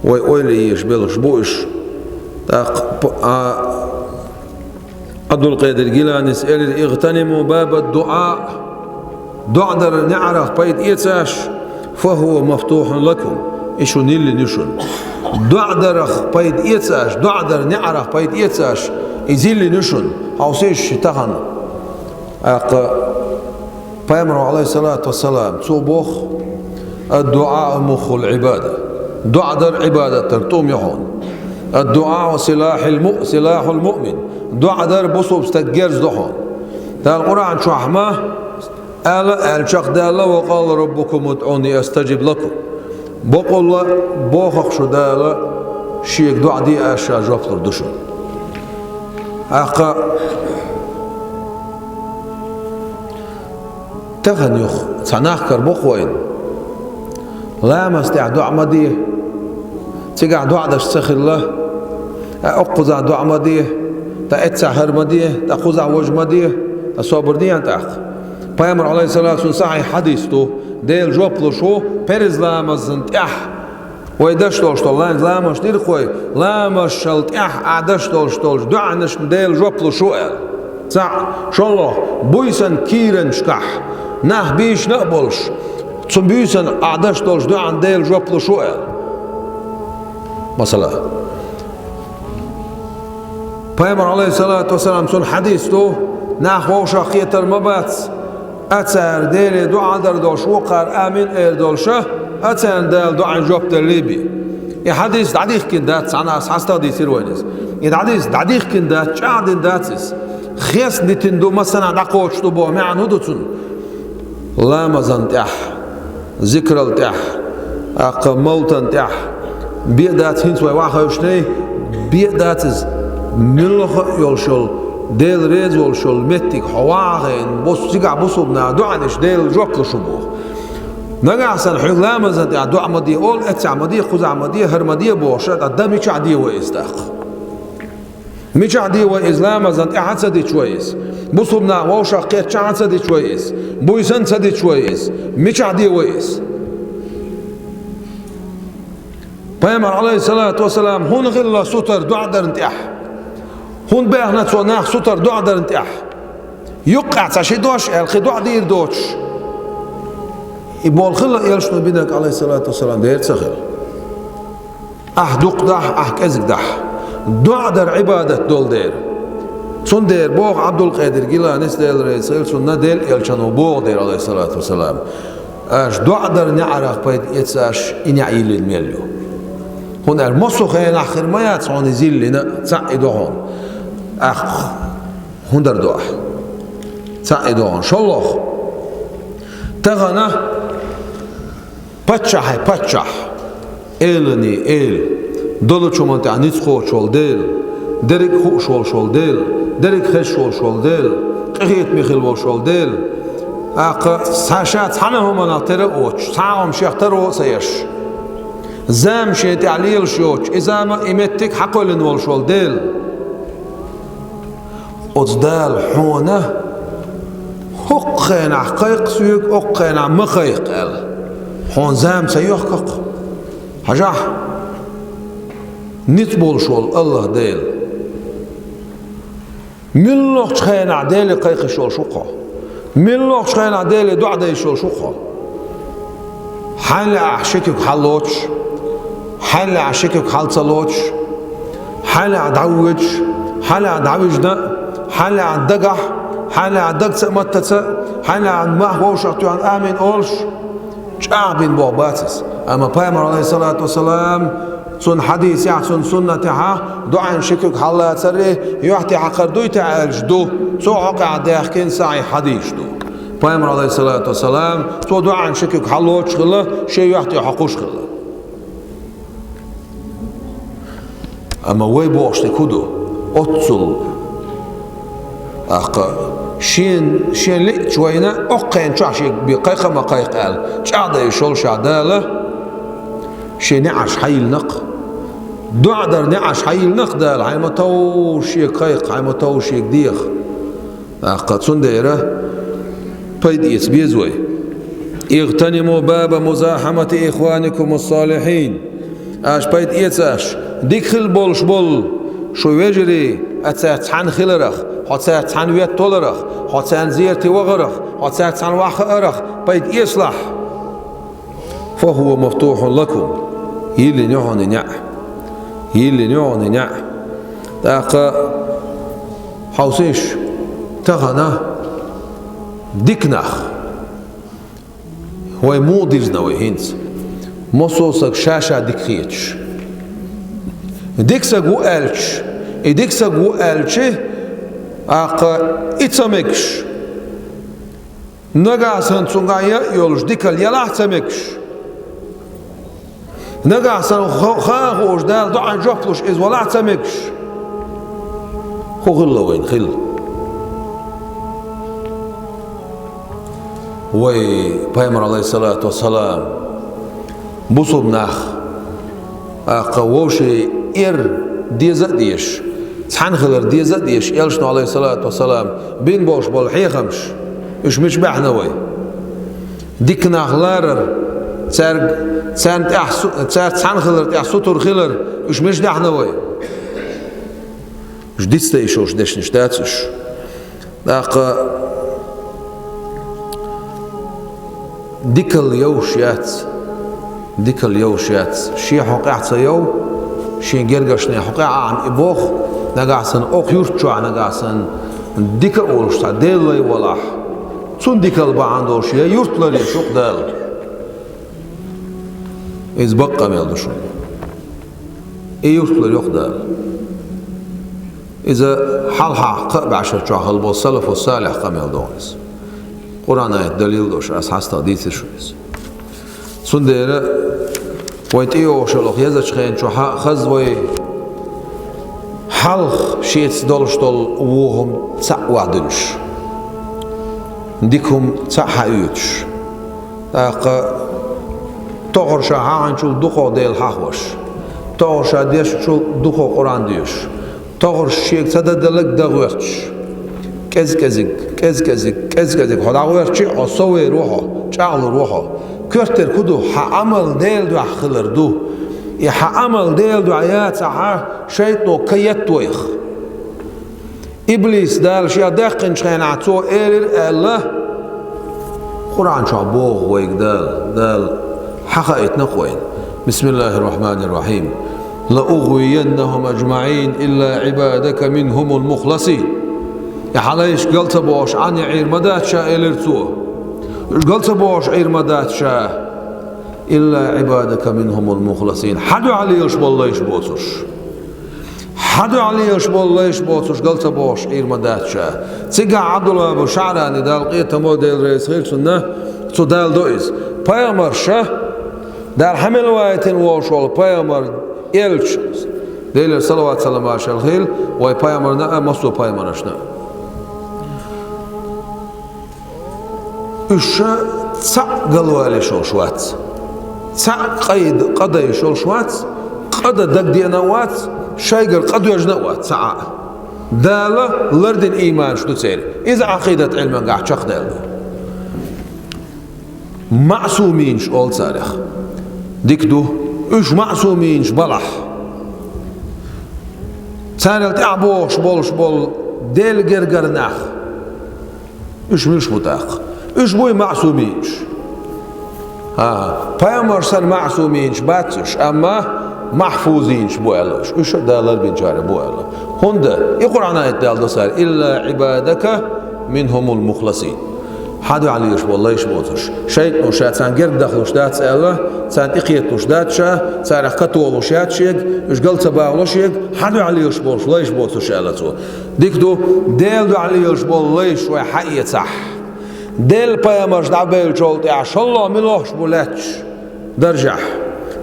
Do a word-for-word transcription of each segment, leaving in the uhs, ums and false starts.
Вай ойла еш белхаш бу уж. ТӀаккха п-, а, Ӏабдулкъадир Гиланис элира: «اغتنموا باب الدعاء». ДоӀа дар неӀарах пайда эцаш, «فهو مفتوح لكم». И шуна йиллина ю шуна. ДоӀа дарах пайда эцаш, доӀа дар неӀарах пайда эцаш, и йиллина ю шуна. Хьовсийша ши тахана. ТӀаккха Пайхамара, Ӏалайхиссалату вассалам, цо боху: «الدعاء مخ العبادة». ДоӀа дар Ӏибадат дар тӀум ю хьуна. «الدعاء سلاح المؤ-، سلاح المؤمن». ДоӀа дар бусулба стаг герз ду хьуна. Дала Къуръан чохь ма ала аьлла чекхдалла: «وقال ربكم ادعوني أستجب لكم». Бакъулла боху шу Дала, шега доӀа де, аса ша жоп лур ду шуна. ТӀаккха тахана юха цхьа нах карабо вайна. Ламаз тӀехь доӀа ма де, цигахь доӀа деш ца хилла, а, оцу кхузахь доӀа ма де, ткъа эццахь хӀара ма де, ткъа кхузахь важа ма де, ткъа собар де тӀаккха. Пайхамара, Ӏалайхиссалату вассалам, сахьихь хьадис ду, Дела жоп луш ву парз ламазна тӀехь. Вай деш долуш долу лан-, ламазаш дира-кх вай, ламазашал тӀехь ахь деш долуш долчу доӀанашна Дела жоп луш ву аьлла. Цхьаъ, шолгӀа, буьйсанна кийранашкахь нах бийшина а болуш, цу буьйсанна ахь деш долчу доӀанна Дела жоп луш ву аьлла. Масала, Пайхамара, Ӏалайхиссалату вассалам, цуьнан хьадис ду: «Нах вовшах кхетар ма бац, а цара Деле доӀа дар долуш, вукхара амин эр долуша, а царна Дала доӀанна жоп деллий бен». И хьадис дӀадихкина дац, цхьана аса хьастагӀа дийцира вайна иза. И хьадис дӀадихкина дац, чӀагӀдина дац иза. Хестна дитина ду, массанхьа дӀакхочуш ду боху маьӀна хӀун ду цуьнан? Ламазан тӀехь, зикрал тӀехь, тӀаккха малтан тӀехь бен дац, хӀинца вай вахавшинай, бен дац иза. Муьлхха а йолуш йолу, Дела реза волуш йолу меттиг хьо вахийна, бус-, цигахь бусулба наха доӀанаш Дела жоп луш ву боху. Нагахь санна хьоьга ламазан тӀехь доӀа ма де олу, эццахь ма де, кхузахь ма де, хӀара ма де бохуш, ткъа дан мичахь де вай иза тӀаккха? Мичахь де вай иза? Ламазан тӀехь а ца дича вай иза? Бусулба нах вовшах кхетча а ца дича вай иза? Буьйсанна ца дича вай иза? Мичахь де вай иза? Пайхамар, Ӏалайхиссалату вассалам, хӀунда хилла сутара доӀа дарна тӀехь? ХӀунда баьхна цо нах сутара доӀа дарна тӀехь? Юккъехь цхьа ши дош аьлла, кхин доӀа дийр доцуш. И болу хилла элчано бинарг, Ӏалайхиссалату вассалам, дера ца хилла. Ахь дукха дахь, ахь кӀезиг дахь. ДоӀа дар Ӏибадат долу дера. Цундела боху Ӏабдулкъадир Гиланис, Дела реза хила цунна, Делан элчано боху дера, Ӏалайхиссалату вассалам: «Аша доӀа дар неӀарах пайда эца, аша и неӀ йиллина мел ю». ХӀунда аьлча массо а хенахь хир ма яц хьуна иза йиллина, цхьаъ и ду хьуна. Ахь хӀун дар ду ахь? Цхьаъ и ду хьуна. ШолгӀа. Тахана Паччахьий паччахь, эланий эла, долучу хӀуманна тӀехь ницкъ кхочуш волу Дела, дерриг а хууш волуш волу Дела, дерриг а хезаш волуш волу Дела, къинхетаме хила волуш волу Дела, тӀаккха ша цхьана а хӀуманах тера а воцуш, цхьа а хӀума шех таро а ца еш, зама шен тӀехь лелаш йоцуш, и зама а, и меттиг а хьакхоьллина волуш волу Дела. Оцу Дала хьуна хӀокху хенахь кхайкха соьга, окху хенахь ма кхайкха аьлла, хьуна зама ца йохка-кх. Хьажахь, ницкъ болуш волу АллахӀ Дела. Муьлххачу хенахь Деле кхайкхаш волуш ву-кх хьо. Муьлххачу хенахь Деле доӀа дайш волуш ву-кх хьо. Хьайна лаахь ши куьг хьаллоцуш, хьайна лаахь ши куьг хьал ца лоцуш, хьайна лаахь дӀавоьдуш, хьайна лаахь дӀавижна, хьайна лаахь дагахь, хьайна лаахь дагца а, маттаца а, хьайна лаахь мах вовшах тоьхна амин олуш, чӀагӀбина боху бац иза. Амма Пайхамар, Ӏалайхиссалату вассалам, цуьнан хьадисехь, цуьнан суннатехь доӀанна ши куьг хьаллацар а, юьхь тӀе хьакхар дуй те аьлча ду, цо хьокъехь даьхкина сахьихь хьадисаш ду. Пайхамар, Ӏалайхиссалату вассалам, цо доӀанна ши куьг хьаллоцуш хилла, шен юьхь тӀе хьокхуш хилла. Амма вай бохуш дерг хӀун ду? Оццул, тӀаккха, шен, шен лиъча вайна, окху хенахь чохь шега бен кхайкха а ма кхайкха аьлла, чӀагӀдайша йолуш Дала шен неӀарш хьайиллина-кх. ДоӀа дар неӀарш хьайиллина-кх Дала, хьайн ма товш шега кхайкха, хьайн ма товш шега деха. ТӀаккха цундела пайда эца беза вай. اغتنموا باب مزاحمة إخوانكم الصالحين. Аша пайда эца аша, дика хила болуш болу шун вежарий, а цаьрца цхьаьна хиларах, хьо цаьрца цхьаьна ветталарах, хьо царна зерате вахарах, хьо цаьрца цхьаьна вахаарах пайда эцалахь. فهو مفتوح لكم. Йиллина ю хьуна и неӀ. Йиллина ю хьуна и неӀ. ТӀаккха хьовсийша, тахана дика нах. Вай муха дирзина вай хӀинца? Массо а саг ша-ша дика хеташ. Дика саг ву аьлча, и дика саг ву аьлча, аккха и ца мегаш. Нагахь санна цуьнгахь яа йолуш дикалла ялахь а ца мегаш. Нагахь санна ха-, хаа хууш Дала доӀан жоп луш иза валахь а ца мегаш. ХӀун хилла вайна хилла? Вай Пайхамар, Ӏалайхиссалату вассалам, бусулба нах, аккха вовшийн эр деза а дезаш, цхьаьна хилар деза а дезаш, элчано, Ӏалайхиссалату вассалам, бина болуш болу хьехамаш, уьш мича баьхна вай? Дика нах ларар, цаьрга, царна тӀехь су-, цаьрца цхьаьна хилар тӀехь сутара хилар, уьш мича даьхна вай? Уьш дицдан йиш йолуш дешнаш дац уьш. ТӀаккха дикалла йовш яц, дикалла йовш яц. Шен хьокъехь ца йов, шен гергарчане хьокъехь а Ӏама и боху, нагахь санна окху юрт чохь, нагахь санна дика а волуш цхьа Делан лай валахь, цунна дикалла бахьана долуш я юрт ларъеш ю-кх Дала. Иза бакъ къамел ду шуна. И юрт ларъеш ю-кх Дала. Иза хьалхахь кхаа бӀешар чохь хилла болу салафу салихь къамел ду иза. Къуръан аят далил долуш, аса хьастагӀа дийцира шуна иза. Цундела вайн тӀейогӀуш йолу езачу хенан чохь а хаза вай хьалха шеца долуш долу вон хӀума цхьаъ охьадуьллуш, дика хӀума цхьаъ хьаоьцуш. ТӀаккха тохара ша хьахьанчул дукха Дела хьахош, тохара ша дешначул дукха Къуръан доьшуш, тохара шега ца дадалларг дагӀоьртуш. КӀез-кӀезиг, кӀез-кӀезиг, кӀез-кӀезиг хьо дӀагӀоьртичи, хьо совер ву хьо, чӀагӀлур ву хьо. Коьртера хӀун ду? Хьан Ӏамал Делан дуьхьа хилар ду. И хьан Ӏамал Делан дуьхьа яцахь, шайтӀано каетта вайх. Иблис Дала шех даьккхинчу хенахь цо элира аьлла, Къуръан чохь боху вайга Дала, Дала хьахаийтина-кх вайна. Бисмиллахир-рахманир-рахим. «لأغوينهم أجمعين إلا عبادك منهم المخلصين». И хьан лайш гал ца бохуш Ӏан Ӏийр ма дац ша, элира цо. Уьш гал ца бохуш Ӏийр ма дац ша. «إلا عبادك منهم المخلصين». Хьан дуьхьа лелаш болу лайш боцурш. Хьан дуьхьа лелаш болу лайш боцурш гал ца бохуш Ӏийр ма дац ша. Цигахь Ӏабдулла бу ШаӀрани, Дала къинхетам бо, Дела реза хила цунна, цо далдо иза. Пайхамарша, Дала хьан мел вайтина волуш волу пайхамар, элча, Делера салават-салам-маршалла хила вай пайхамарна а, массо а пайхамаршна а. Уьш цхьаъ галвалийш йолуш вац. Цхьаъ къайда къа дайш йолуш вац, къа дан дагадеана а вац, шайгара къа доьжна а вац цхьа а. Дала лардина ийманаш ду церан. Иза Ӏакъидат Ӏилмангахь чекхдаьлла ду. Маъсуминаш олу царех. Дика ду, уьш маъсуминаш балахь. Царел тӀаьхьа бохуш болуш болу Делан гергара нах. Уьш муьлш бу тӀаккха? Уьш буй маъсуминаш. ХӀан, пайхамарш санна маъсуминаш бац уьш, амма махьфузинаш бу аьлла уьш. Уьш а Дала ларбинчарах бу аьлла. ХӀунда и Къуръан аят далдо цара: «إلا عبادك منهم المخلصين». Хьан дуьхьа лелаш болу лайш боцурш. ШайтӀано ша царна герга дахалуш дац аьлла, царна тӀекхеталуш дац ша, царах католуш яц шега, уьш гал ца бахало шега, хьан дуьхьа лелаш болуш лайш боцурш аьлла цо. Дика ду, Делан дуьхьа лелаш болу лайш вай хьаэцахь. Делан пайхамарш дӀабевллачул тӀаьхьа шолгӀа мила лохуш бу лаьтташ даржехь?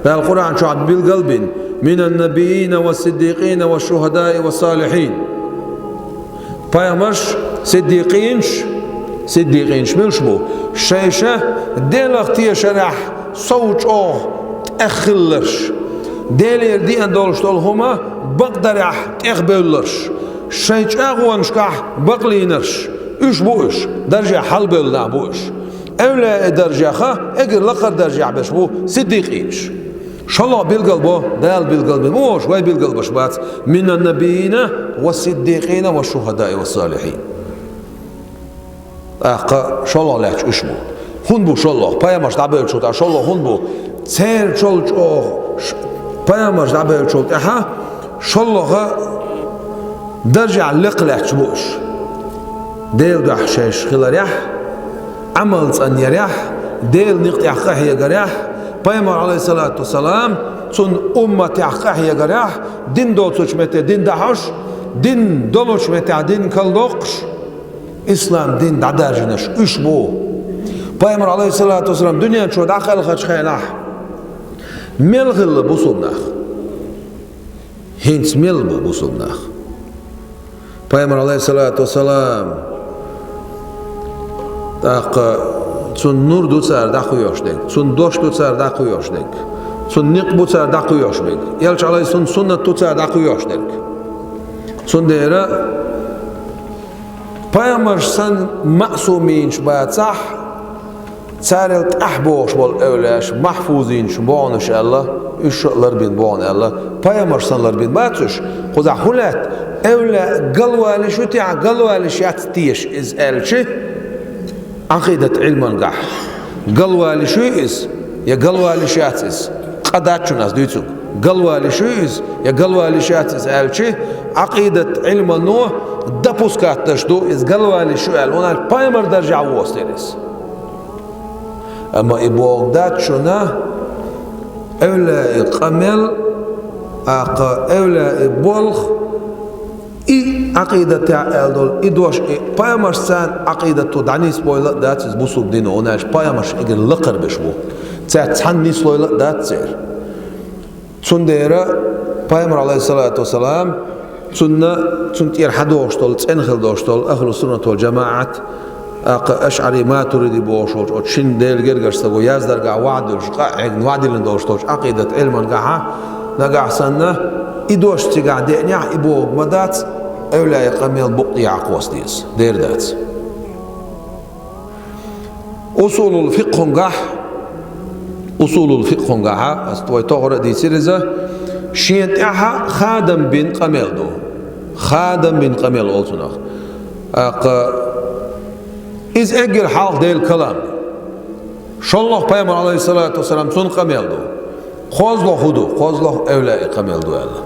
Дала Къуръан чохь билгал бина: «من النبيين والصديقين والشهداء والصالحين». Пайхамарш, сиддикъинаш, сиддикъинаш муьлш бу? Шайша Делах тешарехь сов чӀогӀа тӀех хилларш, Делера деана долуш долу хӀума бакъдарехь тӀехбевлларш, шайн чӀагӀонашкахь бакълийнарш, уьш бу уьш, даржехь хьалабевлла нах бу уьш. Эвлаяи даржеха эггара лакхара даржехь берш бу сиддикъинаш. ШоллагӀа билгал бо, Дала билгал бо, муш вай билгал беш бац: «Минан набийина ва сиддикъина ва шухадаи ва салихӀин». ТӀаккха шоллагӀа лаьтташ уьш бу. ХӀунда бу шоллагӀа? Пайхамарш дӀабевллачул тӀехьа шоллагӀа хӀунда бу? Церан чол чӀогӀа ш-, пайхамарш дӀабевллачул тӀехьа шоллагӀа даржехь лекха лаьтташ бу уьш. Делан дуьхьа шаьш хиларехь, Ӏамал цӀанъярехь, Делан никъ тӀехь къахьегарехь, Пайхамар, Ӏалайхиссалату вассалам, цун умматехь къахьегарехь, дин доцучу метте дин дахьаш, дин долучу меттехь дин калдоккхуш, ислам дин дӀадаржинарш уьш бу. Пайхамар, Ӏалайхиссалату вассалам, дуьнен чу дӀакхелхачу хенахь мел хилла бусулба нах? ХӀинца мел бу бусулба нах? Пайхамар, Ӏалайхиссалату вассалам, тӀаккха цунна нур ду цара дӀакхоьхьуш дерг, цунна дош ду цара дӀакхоьхьуш дерг, цунна никъ бу цара дӀакхоьхьуш берг, элча, Ӏалайхи, цунна суннат ду цара дӀакхоьхьуш дерг. Цундела пайхамарш санна маъсуминаш бацахь, царел тӀаьхьа богӀуш болу эвлаяаш махьфузинаш бу хьуна уьш аьлла, уьш а ларбина бу хьуна аьлла, пайхамарш санна ларбина бац уьш. Кхузахь хӀун лаьтта? Эвлаяъ галвалийш ю техьа, галвалийш яц теша иза аьлча, Ӏакъидат Ӏилмангахь галвалийш ю иза, я галвалийш яц иза? Къа дац шуна ас дуьйцург. Галвалийш ю иза, я галвалийш яц иза аьлча, Ӏакъидат Ӏилмано допускать деш ду иза галвалийш ю аьлла, хӀунда аьлча пайхамар даржехь воцуш дара иза. Амма и бохург дац шуна, эвлаяи къамел, тӀаккха эвлаяи болх, и Ӏакъидатехь аьлла долу и дош, и пайхамарш царна Ӏакъидато дӀанисбойла а дац иза бусулба дино, хӀунда аьлча пайхамарш уггар лакхара берш бу. Цаьрца цхьаьна нислойла а дац церан. Цундела пайхамар, Ӏалайхиссалату вассалам, цунна, цунна тӀера хьадогӀуш долу, цӀена хила долуш долу ахлу суннат вал жамаӀат, тӀаккха ашӀари, матуриди бохуш волчу оцу шина Делан гергарчу стага яздаргахь ваӀда долуш, къа а хьегна ваӀда диллина долуш долчу Ӏакъидат Ӏилмангахьа, нагахь санна, и дош цигахь деанехь, и бохург ма дац, эвлаяи къамел букъ тӀехьа кхосса деза. Дера дац. Усулул фикъхунгахь, усулул фикъхунгахьа, ас вай тохара а дийцира иза, шен тӀаьхьа хадам бина къамел ду. Хадам бина къамел олу цунах. ТӀаккха иза эггара хьалха Делан калам ду. ШоллагӀа пайхамар, Ӏалайхиссалату вассалам, цунна къамел ду. КхозлагӀа хӀун ду? КхозлагӀа эвлаяи къамел ду аьлла.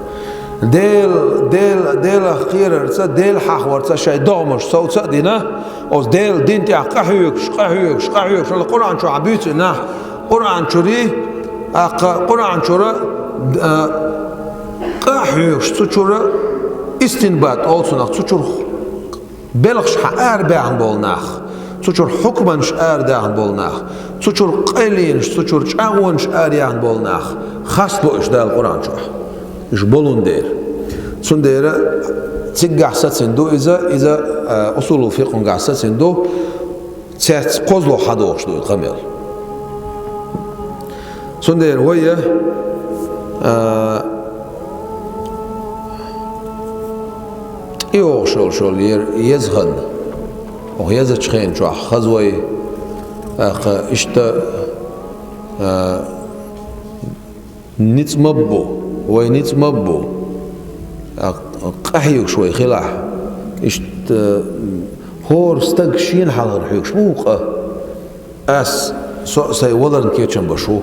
Дела, Дела, Делах кхерарца, Дела хьахорца шайн догӀмаш совца а дина, оцу Делан дин тӀехь къахьоьгуш, къахьоьгуш, къахьоьгуш, хӀара Къуръан чохь буьйцу и нах, Къуръан чуьра, тӀаккха Къуръан чуьра, а, къахьоьгуш, цу чуьра истинбат олу цунах, цу чуьра белхаш хьан арабаьхна болу нах, цу чуьра хьукманаш арадаьхна болу нах, цу чуьра къайленаш, цу чуьра чӀагӀонаш араяьхна болу нах, хас бо уьш Дала Къуръан чохь. Уьш болун дера. Цундела цигахь сацина ду иза, иза, а, усулул фикъхунгахь сацина ду, цаьрца кхозлагӀа хьадогӀуш ду и къамел. Цундела вай, а, тӀейогӀуш йолуш йолу ер-, еза хан, оха езачу хенан чохь хаза вай, тӀаккха иштта, а, ницкъ ма бу, вай ницкъ ма бу, а, къахьоьгуш вай хилахь, иштта, хӀора стаг шена хьалхара хьоьгуш ма ву къа. Ас, со а сайн валарна кечам беш ву.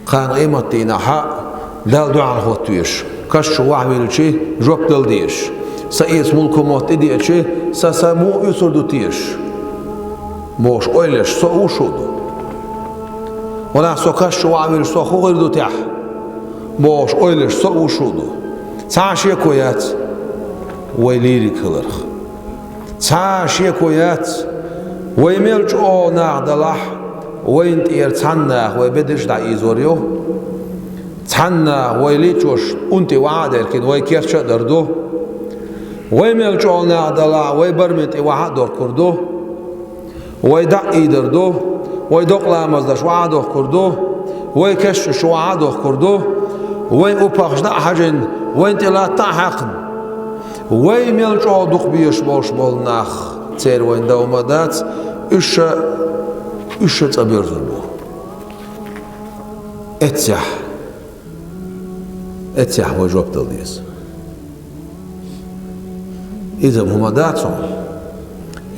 Кхана къематдийнахь Далла дуьхьал хӀотта везаш, каш чу вахьа вилчи, жоп дала дезаш. Сан эца мулко мотт тӀедеачи, сан, сан муха оьцур ду теша? Бохуш ойла еш, со а ву, шу а ду. Ванах, со каш чу вахьа вилча, со хӀун хир ду техь? Бохуш ойла еш, со а ву, шу а ду. Цхьа а шеко яц вай лийриг хиларх. Цхьа а шеко яц, вай мел чӀогӀа нах далахь, вайна тӀера цхьанна наха вай бедарш дӀаийзор ю. Цхьанна наха вай лийчош ун тӀе вахьа а деркина, вай керча а дар ду. Вай мел чӀогӀа нах далахь, вай бармин тӀе вахьа а дохкур ду. Вай дӀа а ийдар ду, вай докъа ламаз даш вахьа а дохкур ду, вай каш чу вахьа а дохкур ду, вай упахаш дӀа а хьажийна, вайна тӀе латта а хьаькхна. Вай мел чӀогӀа дукха безаш болуш болу нах, церан вайна дов ма дац, уьш а, уьш а цӀа боьрзур бу. Эццехь, Эццехь вай жоп дала деза. Иза хӀума дац хьуна.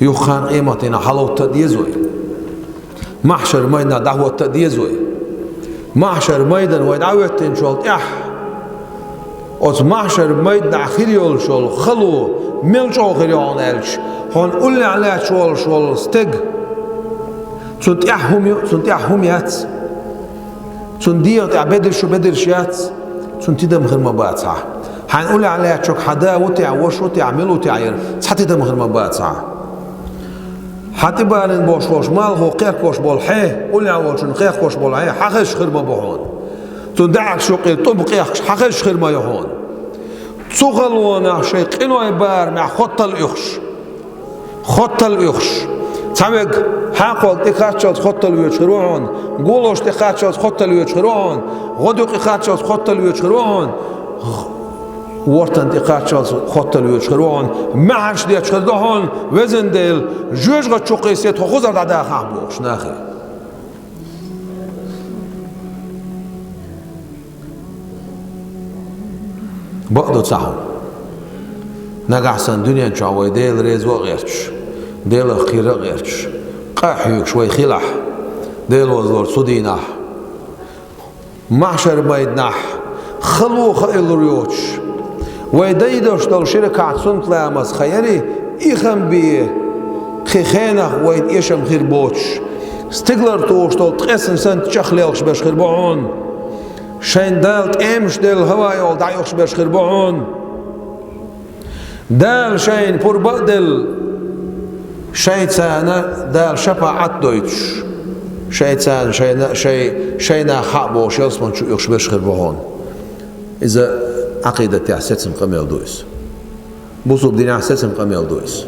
Юха къематдийнахь хьалотта а деза вай. Маьхьшар майданахь дӀахӀотта а деза вай. Маьхьшар майдан вай дӀахӀоьттинчул тӀаьхьа, оцу маьхьшар майданахь хир йолуш йолу хало мел чӀогӀа хир ю хьуна аьлча, хьуна уллехь лаьтташ волуш волу стеган, цунна тӀехь хӀума ю, цунна тӀехь хӀума яц. Цунна дегӀан тӀехь бедарш ю, бедарш яц, цунна тидам хир ма бац хьан. Хьайн уллехь лаьттачуьнга хьан да ву техь, ваша ву техь, мила ву техь яра, цхьа тидам хир ма бац хьан. Хьан тӀебалийна болуш болуш малхо кхехкош болу хье, уллехь волчунна кхехкош болу хье, хьан хезаш хир ма бу хьуна. Цунна даьӀахкаш юккъе тӀум кхехкаш хьан хезаш хир ма ю хьуна. Цу халонах шайн къиной барамехь хоттал уьхуш. Хоттал уьхуш. Цхьа верг хьакхолла тӀе кхаччалц хоттал воьдуш хир ву хьуна, гулош тӀе кхаччалц хоттал воьдуш хир ву хьуна, гӀодаюкъе кхаччалц хоттал воьдуш хир ву хьуна, вортан тӀе кхаччалц хоттал воьдуш хир ву хьуна, маьхьарш детташ хир ду хьуна, везан Дела, жоьжахатичу кхийсий тхо хузар дӀадахахь бохуш нахе. Бакъ ду цхьа хӀума. Нагахь санна дуьнен чохь вай Дела реза ван а гӀерташ, Делах кхера а гӀерташ, къа а хьоьгуш вай хилахь, Дела вазлор цу дийнахь, маьхьшар майданахь, хало хаалур йоцуш, вай дайдеш долу ши ракаӀат суннат ламаз хан яри, и хан бен, кхин хенах вайна эшам хир боцуш, стигалара тухуш долу ткъесна санна чӀагӀлелхаш берш хир бу хьуна. Шайн Дала тӀемаш делла хӀаваъ йолу дӀаюхуш берш хир бу хьуна. Дала шайна пурба а делла, шайцарна Дала шапаӀат а дойтуш, шайцарна шайна, шай, шайнах хьа а бохуш, ялсамани чу уьхуш берш хир бу хьуна. Иза Ӏакъидатехь сецна къамел ду иза. Бусулба динехь сецна къамел ду иза.